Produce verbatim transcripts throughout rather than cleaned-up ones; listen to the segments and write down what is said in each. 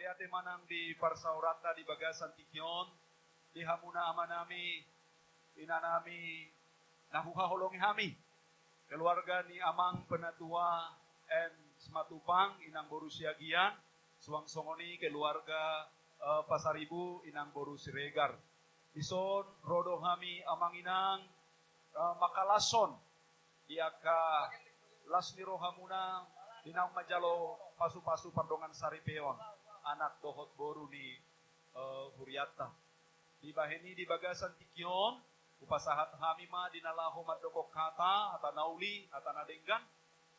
Ate manang di parsaoranta di bagasan tingki on, di hamuna amanami, inanami, na huhaholongi hami, keluarga ni amang penatua N Simatupang, inang boru Siagian, suang songon i keluarga, eh, Pasaribu, inang boru Siregar. Dison ro do hami amang inang, eh, mangkalashon di angka las ni rohamuna di naung manjalo pasu-pasu pardongan saripeon anak dohot boru ni, eh, hurianta. Dibahen i di bagasan tingki on, hupasahat hami ma di na laho mandok hata, hata na uli, hata na denggan,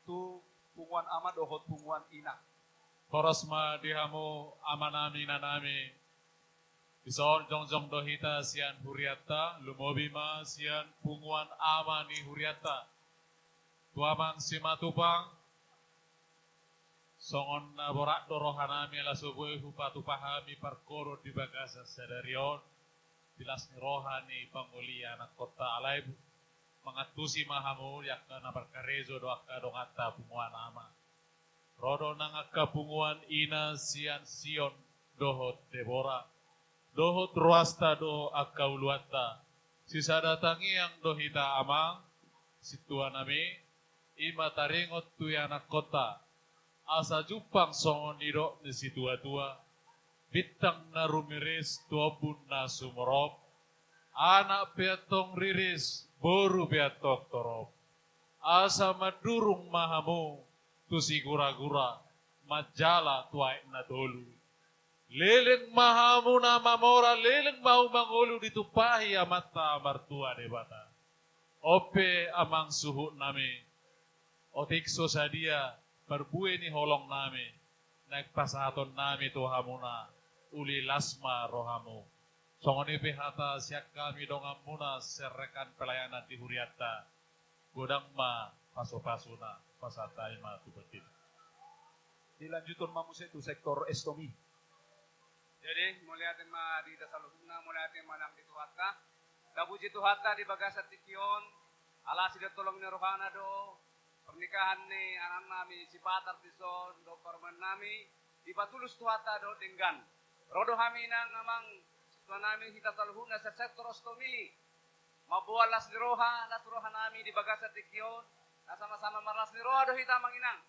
tu punguan ama dohot punguan ina. Horas ma di hamu amanami inanami. Dison jongjong do hita sian hurianta, lumobi ma sian punguan ama ni hurianta. Tu amang Simatupang, songon na borat do rohanami ala so boi hupatupa hami parhodon di bagasan sadari on, di las ni roha ni pangoli anakkonta, alai mangantusi ma hamu di angka na markarejo dohot angka donganta punguan ama. Ro do nang angka punguan ina sian Sion dohot Debora, dohot ruasta dohot angka uluanta. Sisada tangiang do hita amang, sintuanami, i ma taringot tu ianakkonta, asa jumpang songon nidok ni situatua, bintang na rumiris tu ombun na sumorop, anak pe antong riris, boru pe antong torop. Asa mandurung ma hamu tu siguragura, manjala tu aek na tolu. Leleng ma hamu na mamora, leleng ma hamu mangolu ditumpahi Amanta Martua Debata. On pe amang suhutnami, otik so sadia parbue ni holongnami, naeng pasahatonnami tu hamuna, uli las ma rohamu. Songon i pe hata sian hami donganmuna, serrekan pelayanan di hurianta. Godang ma pasu-pasuna, pasahat hami ma tu partingkian. Dilanjuthon ma muse tu sektor estomi. Jadi, mauliate ma di hita saluhutna, mauliate ma nang di Tuhanta. Tapuji Tuhanta di bagasan tingki on, ala sidintongtong ni rohana do pernikahan ni anaknami si Patar dison dohot parumaennami, dipatulus Tuhanta dohot denggan. Ro do hami nang amang sintuanami hita saluhutna sian sektor estomi, mamboan las ni roha, las rohanami di bagasan tingki on, na sama-sama marlas ni roha do hita amang inang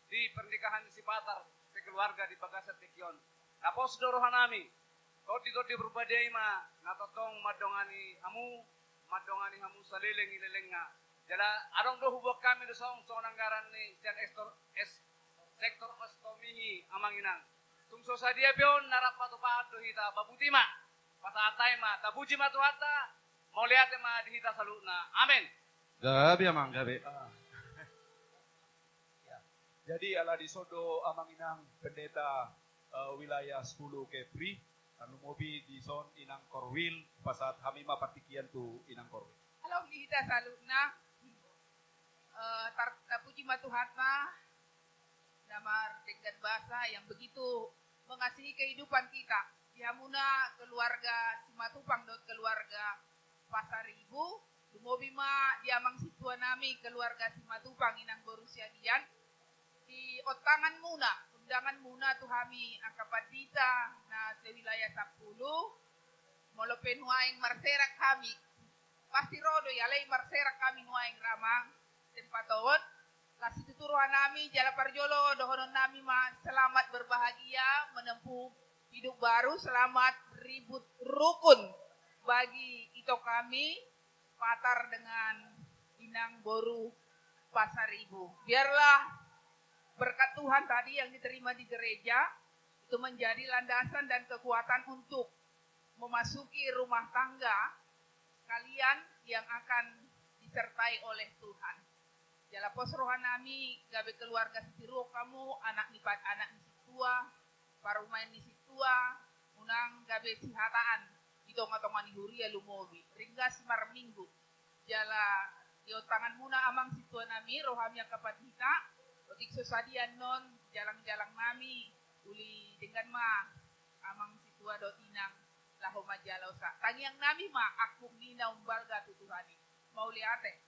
di pernikahan ni si Patar sekeluarga di bagasan tingki on. Na pos do rohanami, Tondi-tondi Porbadia i ma na tongtong mandongani hamu, mandongani hamu saleleng ni lelengna. Jala adong do huboan hami do songon, songon anggaran ni sian sektor, es-, sektor estomi i amang inang. Tung so sadia pe on na rap patupahon do hita, babuti ma. Pasahat hami ma, tapuji ma Tuhanta, mauliate ma di hita saluhutna. Amen. Gabe amang, gabe. Ah. Ya. Jadi ala dison do amang inang pendeta, eh, wilayah sepuluh Kepri, tarlumobi dison inang Korwil, pasahat hami ma partingkian tu inang Korwil. Halo di hita saluhutna, eh, tar-, tapuji ma Tuhanta, na mardenggan basa yang begitu mengasihi kehidupan kita. Di hamuna keluarga Simatupang dohot keluarga Pasaribu, lumobi ma di amang sintuanami keluarga Simatupang inang boru Siagian. Di ontanganmuna, undanganmuna tu hami angka pandita na se-wilayah sampulu, molo pe nuaeng marserak hami, pasti ro do i, alai marserak hami nuaeng ra amang, tempat on. Las situtu rohanami, jala parjolo dohononnami ma selamat berbahagia menempuh hidup baru, selamat ribut rukun bagi ito kami, Patar dengan inang boru Pasaribu. Biarlah berkat Tuhan tadi yang diterima di gereja itu menjadi landasan dan kekuatan untuk memasuki rumah tangga kalian yang akan disertai oleh Tuhan. Jala pos rohanami gabe keluarga sitiruon hamu, anak ni pa-, anak ni sintua, parumaen ni sintua, unang gabe sihataan di tonga-tonga ni huria lumobi. Ringgas marminggu. Jala di ontanganmuna amang sintuanami, ro hami angka pandita, otik so sadia annon jalang-jalangnami, uli denggan ma amang sintua dohot inang laho manjalo sa. Tangiangnami ma angkup ni na umbalga tu Tuhan i. Mauliate.